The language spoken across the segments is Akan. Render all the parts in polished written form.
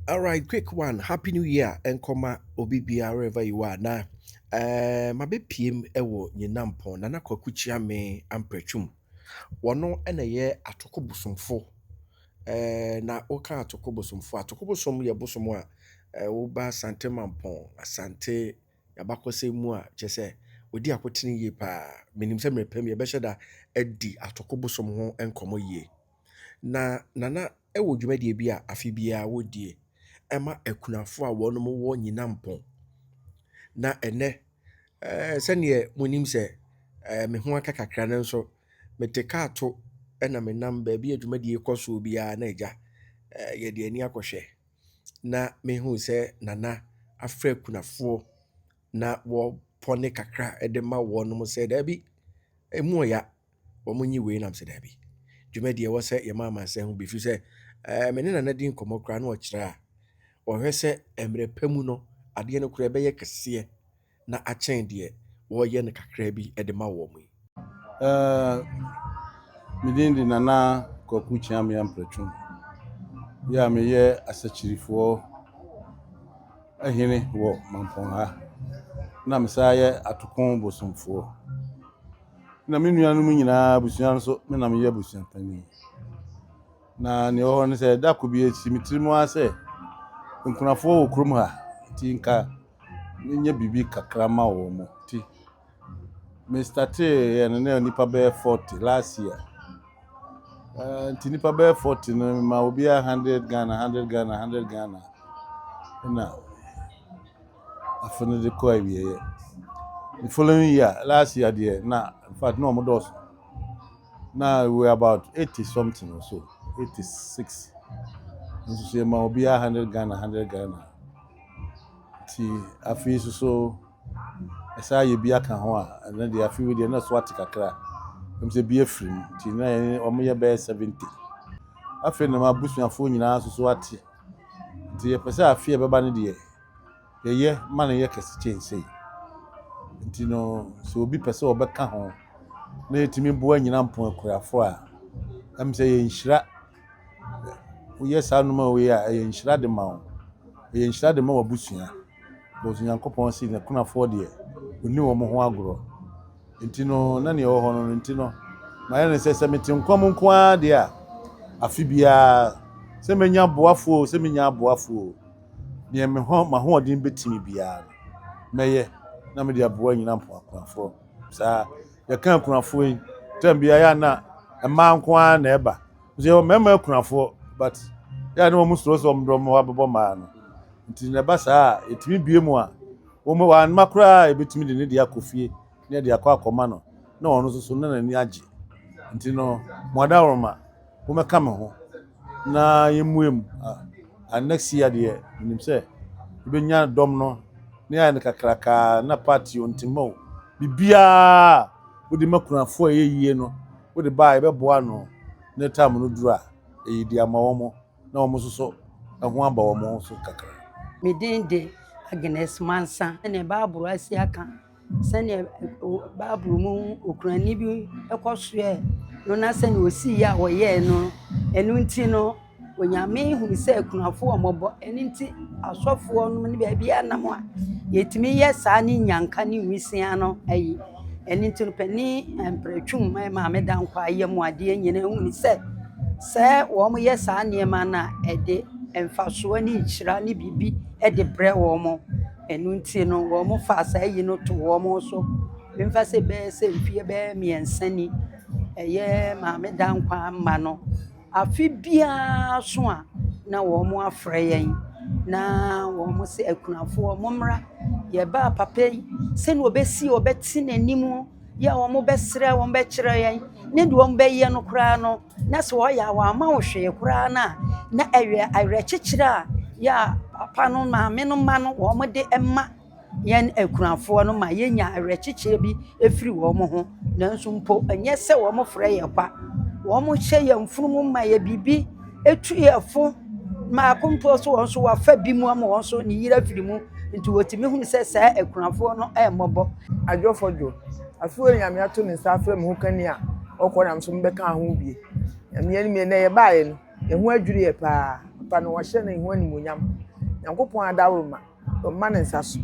All right, quick one. Happy New Year. Nkɔma obi biara wherever you are. Na mabɛpiem wɔ Nyinampɔn. Nana Kwaku Kyeame Ampratwum. Wɔno na ɛyɛ atoko bosomfo. Na woka atoko bosomfo, atoko bosom yɛ bosom a woba Asante Mampɔn, Asante abakɔsɛm mu a kyerɛ sɛ ɔdi akotene yie paa. Menim sɛ mmerɛ pam yɛbɛhyɛ da adi atoko bosom ho nkɔmmɔ yie. Na Nana wɔ dwumadie bi a afe biara wɔdie ɛma akunafoɔ a wɔn wɔ Nyinampɔn. Na ɛnɛ sɛneɛ monim sɛ me ho aka kakra no nso, mete kaa to ɛna menam baabi a dwumadie kɔ soɔ biara na agya yɛde ani akɔhwɛ. Na mehu sɛ Nana afrɛ akunafoɔ na wɔpɔne kakra de ma wɔn sɛ daabi, emu ɔya, wɔn nyi wei nam sɛ daabi. Dwumadie ɛwɔ sɛ yɛma amansan ho bi firi sɛ me ne Nana di nkɔmmɔ koraa na ɔkyerɛ a ɔhwɛ sɛ mmerɛ pa mu no adeɛ no koraa ɛbɛyɛ kɛseɛ na akyɛn deɛ wɔreyɛ no kakra bi de ma wɔn yi. Me din de Nana Kwaku Kyeame Ampratwum. Yɛ a meyɛ asakyirifoɔ hene wɔ Mampɔn ha. Na mesan yɛ atoko bosomfoɔ. Na me nuanom nyinaa abusua nso, me na meyɛ abusuapanin. Na nea ɛwɔ hɔ ne sɛ da ko bi akyi me tirim ara sɛ nkunafoɔ wɔ kurom ha nti nka menyɛ biribi kakra ma wɔn nti me starteeɛ no na nnipa bɛyɛ 40 last year. Nti nnipa bɛyɛ 40 no ma obiara 100 Ghana, 100 Ghana, 100 Ghana ɛna afe no de kɔ awieeɛ. The following year, last year deɛ, na in fact na wɔn dɔɔso. Na we were about 80 something or so, 86. Nso so yɛma obiara 100 Ghana, 100 Ghana. Nti afei nso so ɛsan yɛ bi aka ho a, ɛno deɛ afei deɛ na so ate kakra. Ɛmu sɛ bi afiri mu nti na yɛn wɔn yɛ bɛyɛ 70. Afei na m'abusuafoɔ nyinaa nso so ate. Nti yɛpɛ sɛ afe a ɛbɛba no deɛ, yɛyɛ ma no yɛ kɛse kyɛn sei. Nti no, sɛ obi pɛ sɛ ɔbɛka ho na yɛtumi boa Nyinampɔn akuafoɔ a, ɛm sɛ yɛ nhyira. Woyɛ saa nnwuma wei a, ɛyɛ nhyira de ma wo. Ɛyɛ nhyira de ma w'abusua. Because Onyankopɔn se n'akunafoɔ deɛ, onni wɔn ho agorɔ. Nti no, na nea ɛwɔ hɔ no nti no, mayɛ no sɛ sɛ mete nkwa mu nko ara deɛ a, afe biara sɛ menya aboafoɔ o, sɛ menya aboafoɔ o, deɛ me ho m'ahoɔden bɛtumi biara no, mɛyɛ na mede aboa Nyinampɔn akunafoɔ. Saa yɛka akunafoɔ yi, time biara yɛ a na mmaa nko ara na ɛba. Nso yɛwɔ mmarima akunafoɔ, but yɛ a na wɔn suro sɛ wɔn de wɔn ho abɛbɔ mmaa no. Nti na ɛba saa a, yɛtumi bue mu a, wɔn wɔamma koraa a yɛbɛtumi de ne deɛ akɔ fie na yɛde akɔ akɔma no na ɔno nso so na n'ani agye. Nti no, mo adaworoma, mommɛka me ho na yɛmmue mu. Ah, next year deɛ, menim sɛ yɛbɛnya dɔm no na yɛayɛ no kakrakaa na party o, ntoma o, biribiara wode ma kunafoɔ a ɛyɛ yie no, wode ba a yɛbɛboa no na time no duru a, ɛyɛ di ama wɔn na wɔn nso so ɛho aba wɔn ho so kakra. Me din de Agnes Mansa. Sɛnea Bible asi aka, sɛnea Bible mu okunani bi kɔsoɛɛ no na sɛnea osii a wɔyɛɛ no, ɛno nti no, Onyame hunu sɛ akunafoɔ mmɔbɔ. Ɛno nti asɔfoɔ no ne baabi a nam a yɛtumi yɛ saa ne nyanka ne nwisiaa no ayi. Ɛno nti no, panin Mprɛtwum Maame Dankwa ayɛ mu adeɛ nyinaa hunu sɛ sɛ wɔyɛ saa nneɛma no a, ɛde mfasoɔ ne nhyira ne biribi de brɛ wɔn. Ɛno nti no, wɔn faa saa yi no to wɔn so. Memfa sɛ bɛyɛ sɛ mfeɛ bɛyɛ 3 ni, ɛyɛ Maame Dankwa mma no, afe biara so a na wɔn afrɛ yɛn na wɔn sɛ akunafoɔ mommra. Yɛbaa papa yi, sɛnea ɔbɛsi ɔbɛte n'anim yɛ a wɔn bɛsrɛ wɔn bɛkyerɛ yɛn ne deɛ wɔn bɛyɛ no koraa no, na sɛ ɔyɛ a wamma wo hwee koraa no a, na ɛyɛ awerɛkyekyerɛ a yɛ a papa no maame no mma no wɔn de ma yɛn akunafoɔ no ma yɛnya awerɛkyekyerɛ bi efiri wɔn ho. Nanso mpo ɛnyɛ sɛ wɔn frɛ yɛ kwa, wɔn hyɛ yɛn mfunumu ma yɛ biribi etu yɛ fo. Mmaako mpo so wɔn nso wafa bi mu ama wɔn nso ne yere afiri mu, nti wɔtumi hunu sɛ saa akunafoɔ no ɛmmɔbɔ. Adwofo afei Nyame ato ne nsa afrɛ me ho kani a ɔkɔ nam so mbɛka ho bie. Nyame anim na yɛbaeɛ no, yɛn ho adwiri yɛ paa. Nipa no wɔahyɛ ne ho animuonyam. Nyankopɔn adaworoma, ɔmma ne nsa so.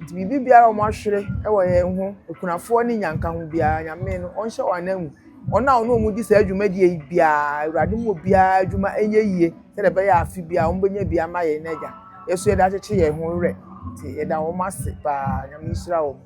Nti biribi biara a wɔahwere wɔ yɛn ho, akunafoɔ ne nyanka ho biara, Nyame no ɔnhyɛ wɔn ananmu. Wɔn a wɔne wɔn di saa dwumadie yi biara, Awurade ma obiara adwuma nyɛ yie sɛdeɛ ɛbɛyɛ a afe biara wɔbɛnya bi ama yɛn agya. Yɛn nso yɛde akyekye yɛn ho werɛ. Nti yɛda wɔn ase paa. Nyame nhyira wɔn.